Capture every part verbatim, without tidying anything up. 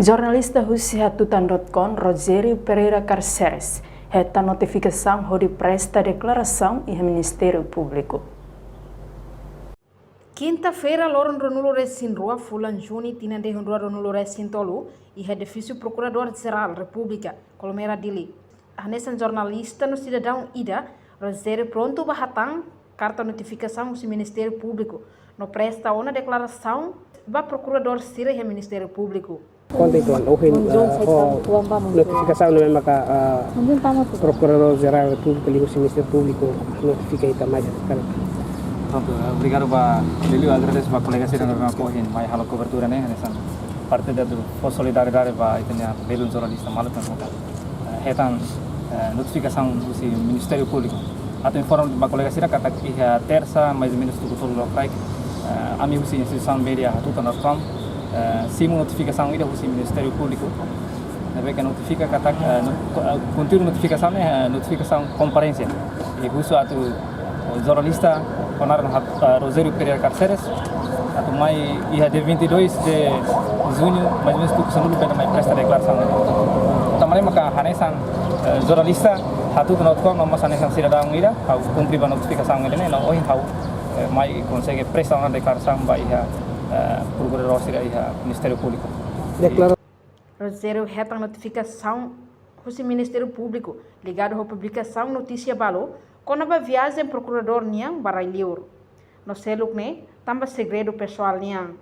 Jornalista husi Hatutan dot com, Rogério Pereira Carceres, hetan notifikasaun hodi presta deklarasaun iha Ministériu Públiku. Kinta-feira, loron ruanulu-resin-rua fulan Juni tinan rihun rua ruanulu-resin-tolu, iha edifísiu Prokuradór Jerál Repúblika, Colmera, Dili, hanesan jornalista no sidadaun ida, Rogério prontu ba hatán karta notifikasaun husi Ministériu Públiku no presta ona deklarasaun ba prokuradór sira iha Ministériu Públiku. Konta uitoan, ohin, ah, ho notifikasaun ne'ebé maka, ah, Prokuradór Jerál Repúblika liuhusi Ministériu Públiku notifika ita mai, kan? Prontu, eh, obrigadu ba, liuliu agradese ba kolega sira ne'ebé maka ohin mai halo kobertura ne'e, hanesan parte ida atu fó solidariedade ba ita-nia belun jornalista maluk ne'ebé maka, eh, hetan, eh, notifikasaun husi Ministériu Públiku. Atu informa ba kolega sira katak iha tersa, mais ou menus tuku tolu lokraik, eh, ami husi instituisaun média Hatutan dot com, eh, simu notifikasaun ida husi Ministériu Públiku ne'ebé ke notifika katak, eh, no-, ko-, eh, konteúdu notifikasaun ne'e, eh, notifikasaun komparénsia. I husu atu, eh, jornalista ho naran hat-, eh, Rogério Pereira Carceres, atu mai iha dia vinte e dois de junho, mais ou menus tuku sanulu bele mai presta deklarasaun. Tanba ne'e maka hanesan, eh, jornalista Hatutan dot com no mós hanesan sidadaun ida, ha'u kumpre ba notifikasaun ida-ne'e, no ohin ha'u, eh, mai konsege presta ona deklarasaun ba iha, eh, prokuradór sira iha Ministériu Públiku. Deklara- Rogério hetan notifikasaun husi Ministériu Públiku ligadu ho publikasaun notísia balu kona-ba viajen prokuradór nian ba rai-liur. No seluk ne'e tanba segredu pesoál nian.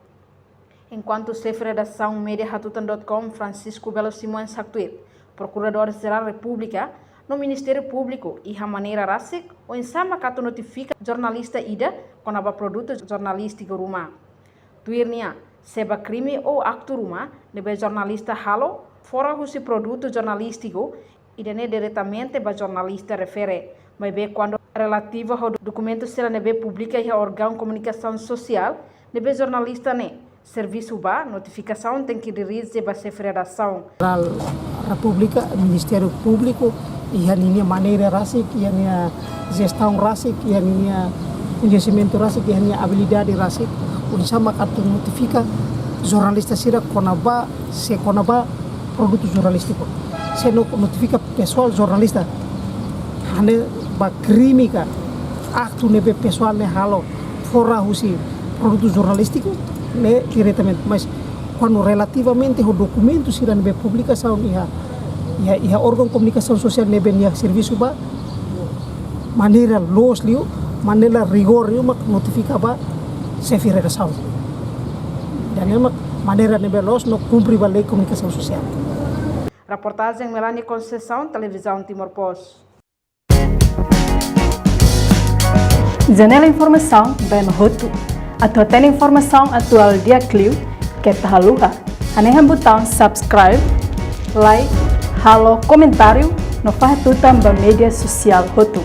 Enkuantu xefe redasaun média Hatutan dot com, Francisco Belo Simões, haktuir, Prokuradór Jerál Repúblika no Ministériu Públiku iha maneira rasik oinsá maka atu notifika jornalista ida kona-ba produtu jornalístiku ruma. Tuir nia, se ba krime ou aktu ruma ne'ebé jornalista halo fora husi produtu jornalístiku, ida-ne'e diretamente ba jornalista refere. Maibé kuandu relativu ho dokumentu sira ne'ebé publika iha órgaun komunikasaun sosiál ne'ebé jornalista ne'e servisu ba, notifikasaun tenke dirije ba xefe redasaun. Jerál Repúblika, Ministériu Públiku, iha ninia maneira rasik, iha nia jestaun rasik, iha ninia koñesimentu rasik, iha nia abilidade rasik, oinsá maka atu notifika jornalista sira kona-ba, se kona-ba produtu jornalístiku. Se no notifika pesoál jornalista, hanesan ba krime ka aktu ne'ebé pesoál ne'e halo fora husi produtu jornalístiku ne'e diretamente. Mas kuandu relativamente ho dokumentu sira ne'ebé publikasaun iha, iha, iha órgaun komunikasaun sosiál ne'ebé nia servisu ba, maneira loos liu, maneira rigór liu mak notifika ba xefe redasaun. Ida-ne'e mak maneira ne'ebé loos no kumpre ba lei komunikasaun sosiál. Reportajen Melania Conceição, Televizaun Timor Post. Janela informasaun ba ema hotu. Atu hatene informasaun atuál di'ak liu, keta haluha hanehan butaun subscribe, like, halo komentáriu no fahe tutan ba média sosiál hotu.